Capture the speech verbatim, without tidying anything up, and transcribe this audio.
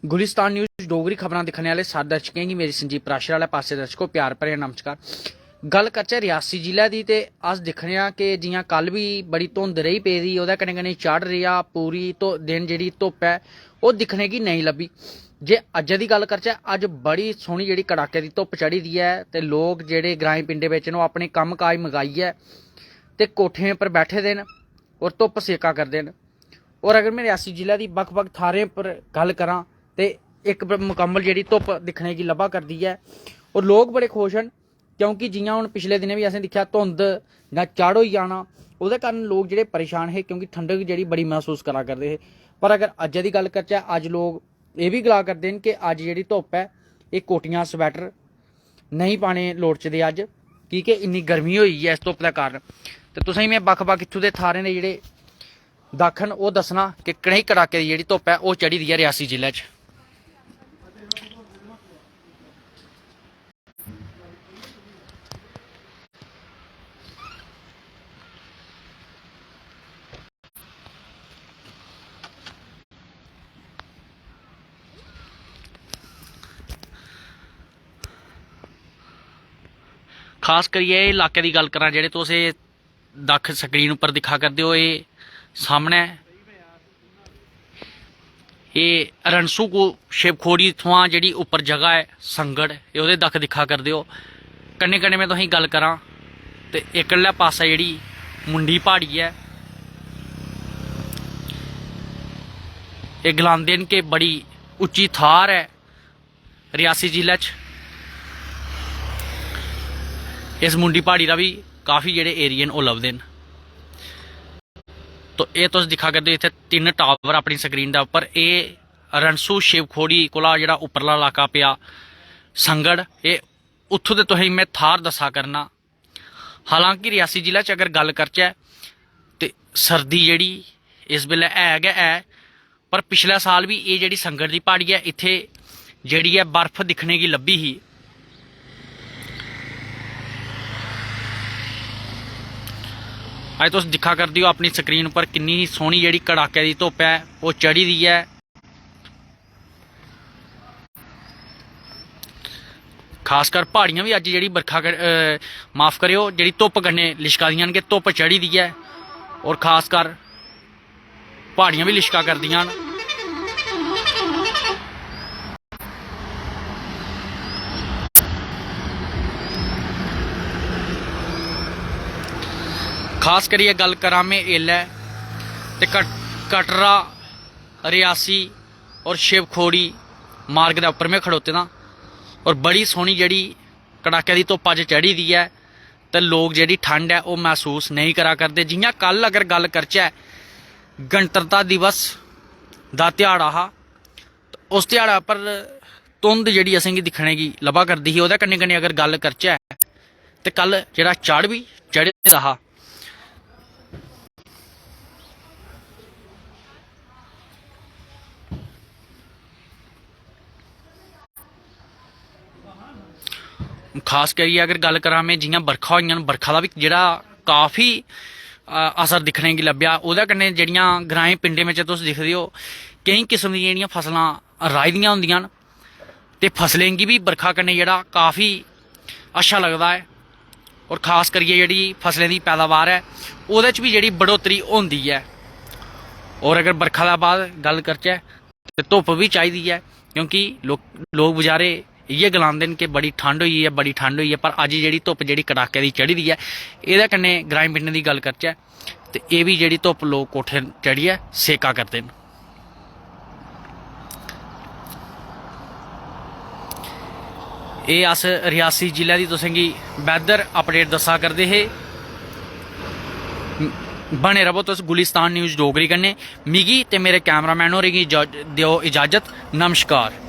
Gulistan news Dogri खबरां दिक्खने आह्ले सारे दर्शकें गी मेरी संजीव पराशर आह्ले पासै दर्शको प्यार भरेआ नमस्कार। गल्ल करचै रियासी जिले दी ते अस दिक्खने आं कि जि'यां कल बी बड़ी धुंध रेही पेदी, ओह्दे कन्नै कन्नै चढ़ रेहा, पूरी धो-, दिन जेह्ड़ी धुप्प ऐ ओह् दिक्खने गी नेईं लब्भी। जे अज्जै दी गल्ल करचै, अज्ज बड़ी सोह्नी जेह्ड़ी कड़ाके दी धुप्प चढ़ी दी ऐ ते लोक जेह्ड़े ग्राएं पिंडें बिच न ओह् अपने कम्म काज मकाइयै ते कोठें पर बैठे दे न और धुप्प सेका करदे न। और अगर में रियासी जिले दी बक्ख-बक्ख थाह्रें पर गल्ल करां ते इक ब-, मुकम्मल जेह्ड़ी धुप्प दिक्खने गी लब्भा करदी ऐ और लोक बड़े खुश न, क्योंकि जि'यां हून पिछले दिनें बी असें दिक्खेआ धुंध जां चढ़ होई जाना, ओह्दे कारण लोक जेह्ड़े परेशान हे, क्योंकि ठंडक जेह्ड़ी बड़ी मसूस करा करदे हे। पर अगर अज्जै दी गल्ल करचै, अज्ज लोक एह् बी गला करदे न कि अज्ज जेह्ड़ी धुप्प ऐ, एह् कोटियां, स्वैटर नेईं पाने लोड़चदे अज्ज, की के इन्नी गर्मी होई ऐ इस धुप्प दे कारण। ते तुसेंगी में बक्ख-बक्ख इत्थूं दे थाह्रें दे जेह्ड़े दक्ख न, ओह् दस्सना कि कनेही कड़ाके दी जेह्ड़ी धुप्प ऐ, ओह् चढ़ी दी ऐ रियासी जिले च। खास करियै इलाके दी गल्ल करां, जेह्ड़े तुस एह् दक्ख स्क्रीन उप्पर दिक्खा करदे ओ, एह् सामनै एह् रणसू को शिवखोड़ी थमां जेह्ड़ी उप्पर जगह ऐ संगड़, एह् ओह्दे दक्ख दिक्खा करदे ओ। कन्नै कन्नै में तुसेंगी गल्ल करां ते इक्कड़लै पासै जेह्ड़ी मुंडी प्हाड़ी ऐ, एह् गलांदे न कि बड़ी उच्ची थाह्र ऐ रियासी जिले च। इस मुंडी प्हाड़ी दा बी काफी जेह्ड़े एरिये न ओह् लभदे न। तो एह् तुस दिक्खा करदे इत्थै तिन्न टावर अपनी स्क्रीन दे उप्पर, एह् रणसू शिवखोड़ी कोला जेह्ड़ा उप्परला इलाका पेआ संगड़, एह् उत्थूं दे तुसेंगी में थाह्र दस्सा करना। हालांकि रियासी जिले च अगर गल्ल करचै ते सर्दी जेह्ड़ी इस बेल्लै है गै है, पर पिछले साल बी एह् जेह्ड़ी संगड़ दी प्हाड़ी ऐ, इत्थै जेह्ड़ी ऐ बर्फ दिक्खने गी लब्भी ही। अज्ज तुस दिक्खा करदे ओ अपनी स्क्रीन उप्पर किन्नी सोह्नी जेह्ड़ी कड़ाके दी धुप्प ऐ, ओह् चढ़ी दी ऐ। खासकर प्हाड़ियां बी अज्ज जेह्ड़ी बरखा कर-, अ, माफ करेओ, जेह्ड़ी धुप्प कन्नै लिशका दियां न कि धुप्प चढ़ी दी ऐ, और खासकर प्हाड़ियां बी लिशका करदियां न। खास करियै गल्ल करां में एल्लै ते कट-, कटरा, रियासी और शिवखोड़ी मार्ग दे उप्पर में खड़ोते दा, और बड़ी सोह्नी जेह्ड़ी कड़ाके दी धुप्प अज्ज चढ़ी दी ऐ ते लोक जेह्ड़ी ठंड ऐ ओह् मसूस नेईं करा करदे। जि'यां कल अगर गल्ल करचै, गणतंत्रता दिवस दा ध्याड़ा हा, ते उस ध्याड़ा पर धुंध जेह्ड़ी असेंगी दिक्खने गी लब्भा करदी ही। ओह्दे कन्नै कन्नै अगर गल्ल करचै ते कल जेह्ड़ा चढ़ बी चढ़े दा हा। खास करियै अगर गल्ल करां में, जि'यां बरखा होइयां न, बरखा दा बी जेह्ड़ा काफी, अ, असर दिक्खने गी लब्भेआ। ओह्दे कन्नै जेह्ड़ियां ग्राएं पिंडें बिच तुस दिखदे ओ, केईं किस्म दियां जेह्ड़ियां फसलां राही दियां होंदियां न ते फसलें गी बी बरखा कन्नै जेह्ड़ा काफी अच्छा लगदा ऐ, और खास करियै जेह्ड़ी फसलें दी पैदावार ऐ ओह्दे च बी जेह्ड़ी बढ़ोतरी होंदी ऐ। और अगर बरखा दे बाद गल्ल करचै ते धुप्प बी चाहिदी ऐ, क्योंकि लोक, लोक बजारे इ'यै गलांदे न कि बड़ी ठंड होई ऐ, बड़ी ठंड होई ऐ, पर अज्ज जेह्ड़ी धुप्प जेह्ड़ी कड़ाके दी चढ़ी दी ऐ, एह्दे कन्नै ग्राएं पिंडें दी गल्ल करचै ते एह् बी जेह्ड़ी धुप्प लोक कोठे चढ़ियै सेका करदे न। एह् अस रियासी जिले दी तुसेंगी weather update दस्सा करदे हे। बने रवो तुस गुलिस्तान न्यूज डोगरी कन्नै। मिगी ते मेरे कैमरामैन होरें गी इजाज-, देओ इजाजत। नमस्कार।